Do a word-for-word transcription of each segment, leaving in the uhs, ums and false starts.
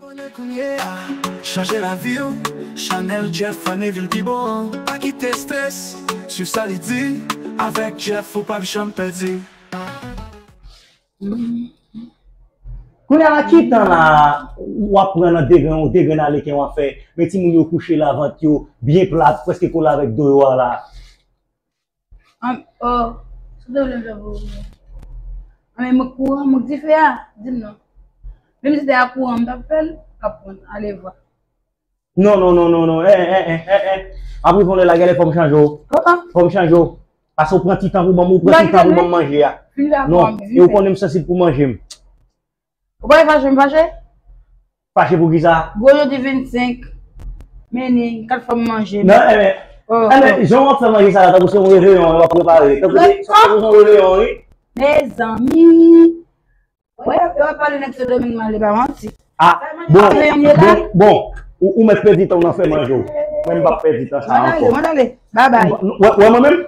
Abòne kounye a, chanje lavi w. Chanèl Jeff Fanny vin pi bon. Pa kite strès, swiv sa li di. Avèk Jeff, ou p ap janm pèdi. Kounye a, ki tan la w ap pran nan degrenn, degrenn ale ken w ap fè, men timoun yo kouche la, vant yo byen plat, prèske kole avèk do yo a la. An, oh, sa w te vle m fè pou ou? An, men mwen kouran, mwen dife a, di m non. Menm si te a kouran, m t ap fè l, m t ap pran, alevwa. Non, non, non, non, non. Eh, eh, eh, eh, eh. Apre yon lè la, gade, fò m chanje w. Oh, oh. Fò m chanje w. Paske w pran ti tan pou ban m, ou pran ti tan pou ban m manje a. Non, e ou konnen m sansib pou manje m. Ou pa fache, m fache? Fache pou ki sa? Gwo jodi vennsenk. Men ni, kat fwa m manje. Non, eh, men, oh, eh, men, oh, jan w ap fè manje sa la, tankou se yon reveyon w ap prepare. Tankou se, tankou se yon reveyon, wi. Mezanmi. Wè, yo ap pale nèg Sendomeng mal, e pa manti. Ah, bon, bon, bon. Ou, ou mèt pèdi tan w nan fè manje w. Mwen, m p ap pèdi tan sa ankò. Mwen ale, mwen ale. Bye bye. Wè, wè, mwen menm,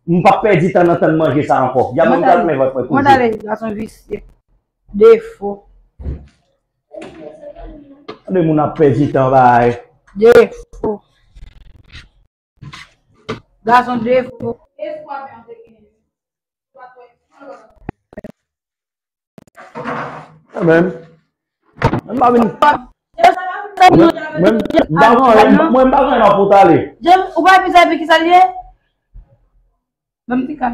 m p ap pèdi tan nan tann manje sa ankò. Gade, mwen ale, mwen ale, gason visye. Defo. Gade moun ap pèdi tan, bay. Defo. Gason defo. Amen. Mwen pa vin. Mwen, mwen, mwen pa gen anyen, mwen pa gen anyen pou t ale. Ou pa vin sa epi ki sa l ye? Ban m ti kal.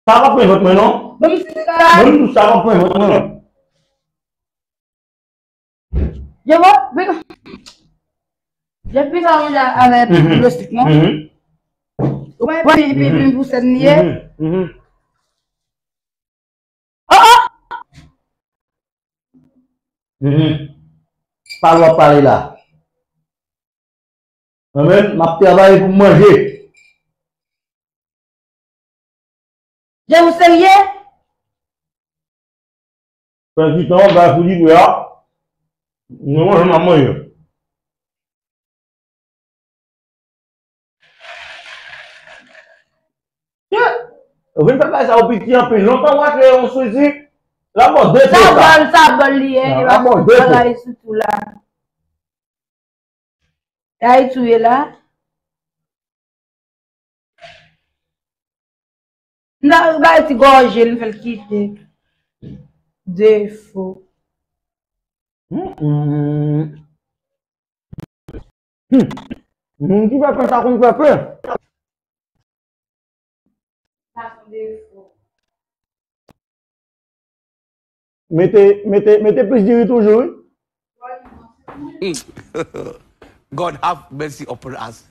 Sa pa pran vant mwen non. Ban m ti kal. Ban m tou sa pa pran vant mwen non. Je vois, je puis ça manger avec le stick, non? Ou pa pran epi pou sèn li ye. Oh, oh! Mhm. Pale w ap pale la. Mwen menm, m ap travay pou m manje. Je, ou serye? Fè ti tan, bagay pou li bwè a. Mwen manje, m ap manje. Ou vin fè bagay sa ou piti anpil. Lontan w achte yon sousi, l ap ba w de po sa. Sa bòl, sa bòl li ye, li pa fè bagay sou tou la. Sa li touye la. M ta bay ti gòje l, m fè l kite. Defo. Hmm, hmm. Hmm. Moun ki fè pen sa konn fè pen. Mete, mete, mete plis diri toujou, wi. God have mercy upon us.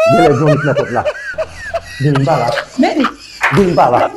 Genlè John Wick nan pòt la. Vin pa la. Vin pa la.